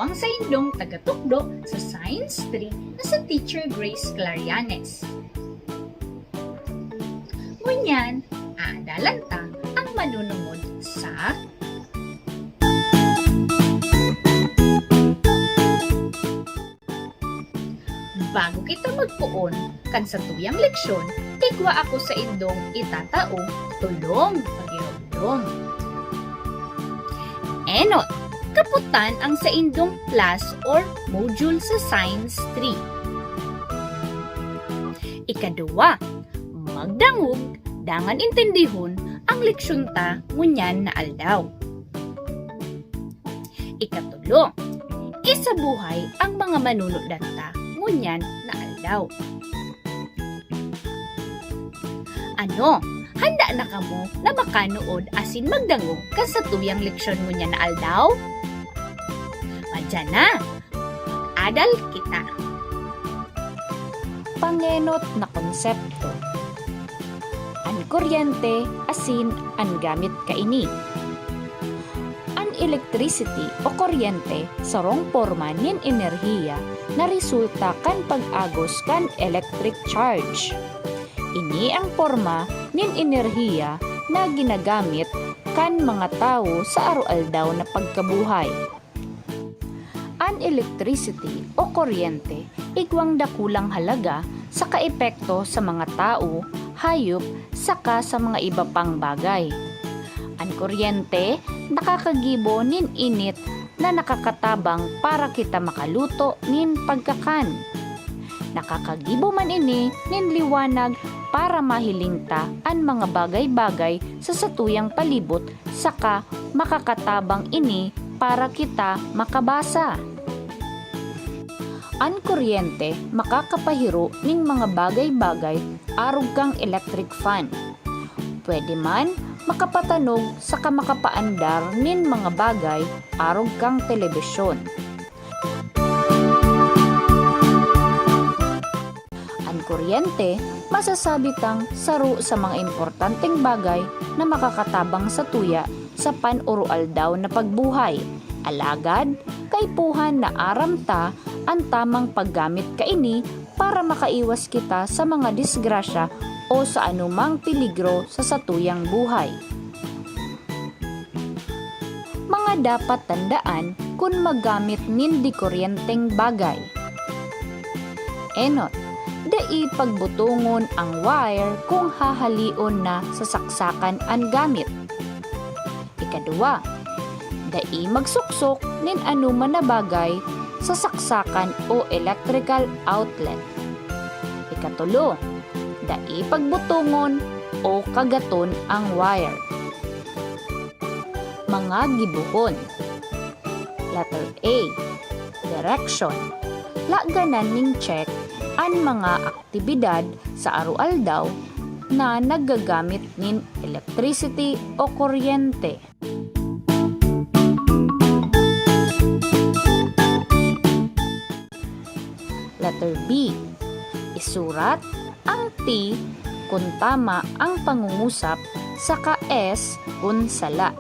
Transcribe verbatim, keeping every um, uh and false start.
ang saindong tagatukdo sa Science three na si Teacher Grace Clarianes. Ngunyan, aadalan ta ang manunungod sa Bago kita magpoon kan satuyang leksyon, igwa ako saindong itatao tolong pagiromdom. Enot, kaputan ang saindong class or module sa Science three. Ikaduwa, magdangog dangan intindihon ang leksyon ta ngunyan na aldaw. Ikatulo, isabuhay ang mga manunudan ta ngunyan na aldaw. Ano, handa na kamo na makanood asin magdangog kan satuyang leksyon ngunyan na aldaw? Madyan na! Mag-adal kita! Pangenot na konsepto. An kuryente asin an gamit kaini. An electricity o kuryente sarong porma nin enerhiya na resulta kan pag-agos kan electric charge. Ini ang porma nin enerhiya na ginagamit kan mga tawo sa aroaldaw na pagkabuhay. An electricity o kuryente igwang dakulang halaga saka epekto sa mga tawo, hayop, saka sa mga iba pang bagay. An kuryente nakakagibo nin init na nakakatabang para kita makaluto nin pagkakan. Nakakagibo man ini nin liwanag para mahiling ta an mga bagay-bagay sa satuyang palibot saka makakatabang ini para kita makabasa. An kuryente makakapahiro nin mga bagay-bagay arog kan electric fan. Pwede man makapatanog saka makapaandar nin mga bagay arog kan telebisyon. An kuryente, masasabi tang saro sa mga importanteng bagay na makakatabang satuya sa pan-aroaldaw na pagbuhay. Alagad, kaipuhan na aram ta an tamang paggamit kaini para makaiwas kita sa mga disgrasya o sa anumang peligro sa satuyang buhay. Mga dapat tandaan kun maggamit nin dikuryenteng bagay. Enot, dai pagbutongon ang wire kung hahaleon na sa saksakan an gamit. Ikaduwa, dai magsuksok nin anoman na bagay sa saksakan o electrical outlet. Ikatulo, dai pagbutongon o kagaton ang wire. Mga gibohon. Letter A, direction. Laganan nin check an mga aktibidad sa aroaldaw na naggagamit nin electricity o kuryente. Letter B, isurat ang T kun tama ang pangungusap saka S kun sala.